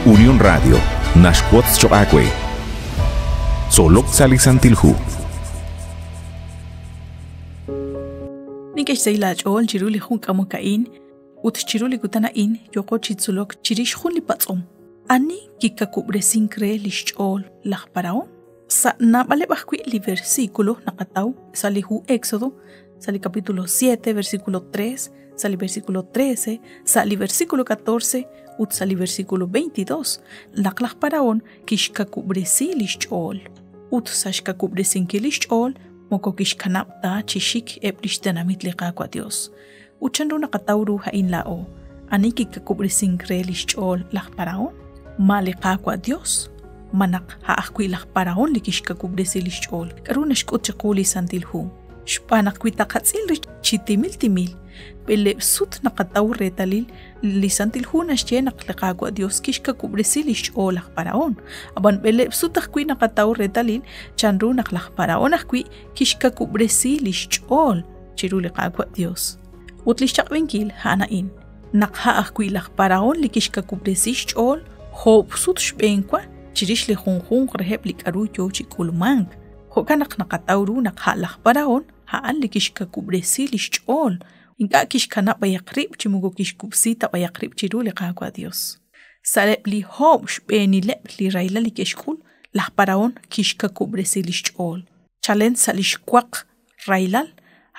Unión Radio, naxwotz choq' aawe. Tzolok sa' li Santil Hu. Nink'e xsahil aach'ool chiru li jun k'amok a'in ut chiru li kutan a'in yooqo chi tzolok chirix jun li patz'om. Ani kikawub'resink re li xch'ool laj Parahón? Sa' naab'aleb' ajwi' li versículo naqataw sa' li hu Éxodo, sa' li capítulo 7, versículo 3, sa' li versículo 13, sa' li versículo 14 ut sa' li versículo 22, naq laj Parahón kixkawub'resi li xch'ool. Ut sa' xkawub'resinkil li xch'ool moko kixkanab' ta chi xik eb' li xtenamit li Qaawa' Dios. Ut chanru naqataw ru a'in laa'o? Ani kikawub'resink re li xch'ool laj Parahón? Ma li Qaawa' Dios? Ma naq a' ajwi' laj Parahón li kixkawub'resi li xch'ool? K'aru naxk'ut chiqu li Santil Hu? Xb'aan naq wi taqatz'il rix chi timil timil, b'eleeb' sut naqataw reetalil li Santil Hu naxye naq li Qaawa' Dios kixkawub'resi li xch'ool laj Parahón. Ab'an b'eleeb' sut ajwi' naqataw reetalil chanru naq laj Parahón ajwi' kixkawub'resi li xch'ool chiru li Qaawa' Dios. Ut li xchaq'b'enkil a'an a'in, naq a' ajwi' laj Parahón li kixkawub'resi xch'ool oob' sut xb'eenwa chirix li junjunq reheb' li k'aru yo chi k'ulmank. Jo'kan naq naqataw ru naq a' laj Parahón a'an li kixkawub'resi li xch'ool, ink'a' kixkanab' b'ayaq rib' chi moko kixkub'si ta b'ayaq rib' chiru li Qaawa' Dios. Sa'eb' li oob' xb'eenileb' li rahilal li ke'xk'ul, laj Parahón kixkawub'resi li xch'ool. Chalen sa' li xwaq rahilal,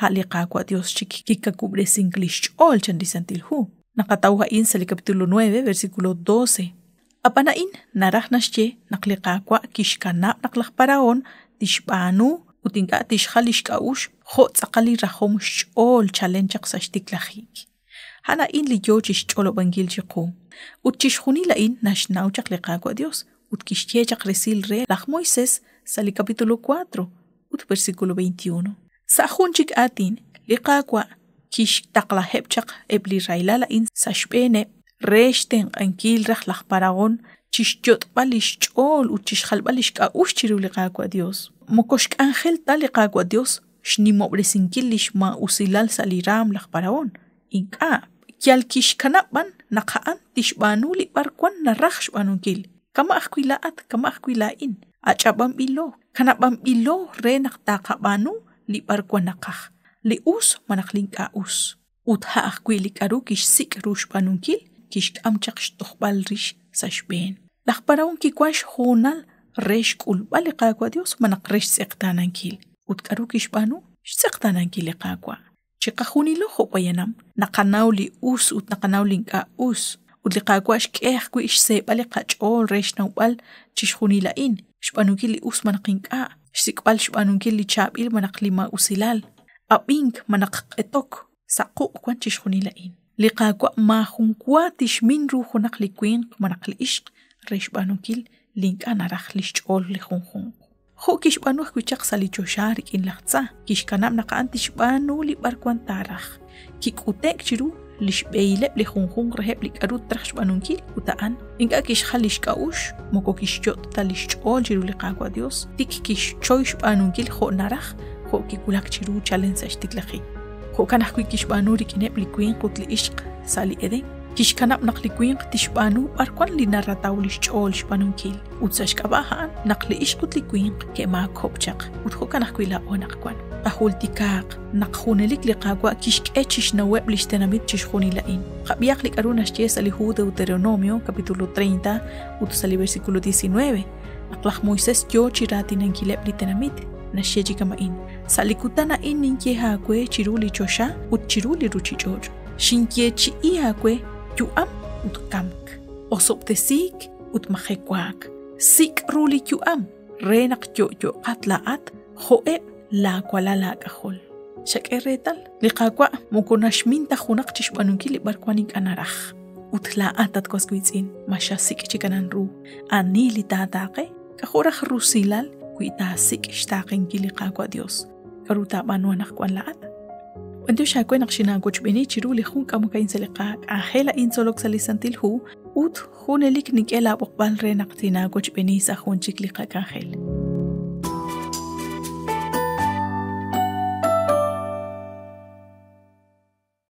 a' li Qaawa' Dios chik kikawub'resink li xch'ool chan li Santil Hu. Naqataw a'in sa' li capítulo 9, versículo 12. Ab'an a'in naraj naxye naq li Qaawa' kixkanab' naq laj Parahón tixb'aanu ut ink'a' tixjal li xk'a'uxl jo' tz'aqal li rajom xch'ool chalen chaq sa' xtiklajik. A'an a'in li yo chi xch'olob'ankil chiqu. Ut chixjunil a'in naxnaw chaq li Qaawa' Dios ut kixye chaq resil re laj Moisés sa' li capítulo 4 ut versículo 21. Sa' jun chik aatin, li Qaawa' kixtaqlaheb' chaq eb' li rahilal a'in sa' xb'eeneb' re xtenq'ankil raj laj Parahón chi xyot'b'al li xch'ool ut chi xjalb'al li xk'a'uxl chiru li Qaawa' Dios. Moko xk'anjel ta li Qaawa' Dios xnimob'resinkil li xmaa'usilal sa' li raanm laj Parahón. Ink'a', yal kixkanab' b'an naq a'an tixb'aanu li b'arwan naraj xb'aanunkil. Kama' ajwi' laa'at, kama' ajwi' laa'in, ach'ab'anb'ilo, kanab'anb'ilo re naq taqab'aanu li b'arwan naqaj, li us malaj li ink'a' us. Ut a' ajwi' li k'aru kixsik' ru xb'aanunkil kixk'am chaq xtojb'al rix sa' xb'een. Laj Parahón kiwank xhoonal re xk'ulb'al li Qaawa' Yos malaj re xtz'eqtaanankil. Ut k'aru kixb'aanu? Xtz'eqtaanankil li Qaawa'. Chiqajunilo jo' poyanam naqanaw li us ut naqanaw li ink'a' us. Ut li Qaawa' xk'e ajwi' xseeb'al li qach'ool re xnawb'al chixjunil a'in, xb'aanunkil li us malaj ink'a', xsik'b'al xb'aanunkil li chaab'il malaj li maa'usilal, ab'ink malaj q'etok. Sa' quq' wank chixjunil a'in. Li Qaawa' maajun wa tixmin ru junaq li winq malaj li ixq re xb'aanunkil li ink'a' naraj li xch'ool li junjunq. Jo' kixb'aanu ajwi' chaq sa' li choxa rik'in laj Tza, kixkanab' naq a'an tixb'aanu li b'arwan taaraj. Kik'ute'k chiru li xb'ehileb' li junjunq reheb' li k'aru traj xb'aanunkil ut a'an ink'a' kixjal li xk'a'uxl, moko kixyot' ta li xch'ool chiru li Qaawa' Yos, tik kixchoy xb'aanunkil jo' naraj, jo' kiwulak chiru chalen sa' xtiklajik. Jo'kan ajwi' kixb'aanu rik'ineb' li winq ut li ixq sa' li Edén. Kixkanab' naq li winq tixb'aanu b'arwan li narataw li xch'ool xb'aanunkil. Ut sa' xk'ab'a' a'an naq li ixq ut li winq ke'maakob'k chaq. Ut jo'kan ajwi' laa'o anaqwan. Qajultikaaq naq junelik li Qaawa' kixk'e chixnaweb' li xtenamit chixjunil a'in. Qab'ihaq li k'aru naxye sa' li hu Deuteronomio, capítulo 30 ut sa' li versículo 19, naq laj Moisés yo chi raatinankileb' li tenamit, naxye chi kama'in, Sa' li kutan a'in ninye aawe chiru li choxa ut chiru li ruuchich'och', xinyeechi'i aawe yu'am ut kamk, osob'tesiik ut majewaak. Sik' ru li yu'am re naq yo'yo'qat laa'at jo'eb' laawalal aak'ajol. Xak'e reetal, li Qaawa' moko naxmin ta junaq chi xb'aanunkil li b'arwan ink'a' naraj. Ut laa'at, at was wiitz'in, ma xasik' chik anan ru ani li taataaqe? K'ajo' raj rusilal wi taasik' xtaaqenkil li Qaawa' Dios. K'aru taab'aanu anaqwan laa'at? B'antiox aawe naq xinaawochb'eeni chiru li jun k'amok a'in sa' li qak'anjel a'in tzolok sa' li Santil Hu ut junelik nink'e laab'oqb'al re naq tinaawochb'eeni sa' jun chik li qak'anjel.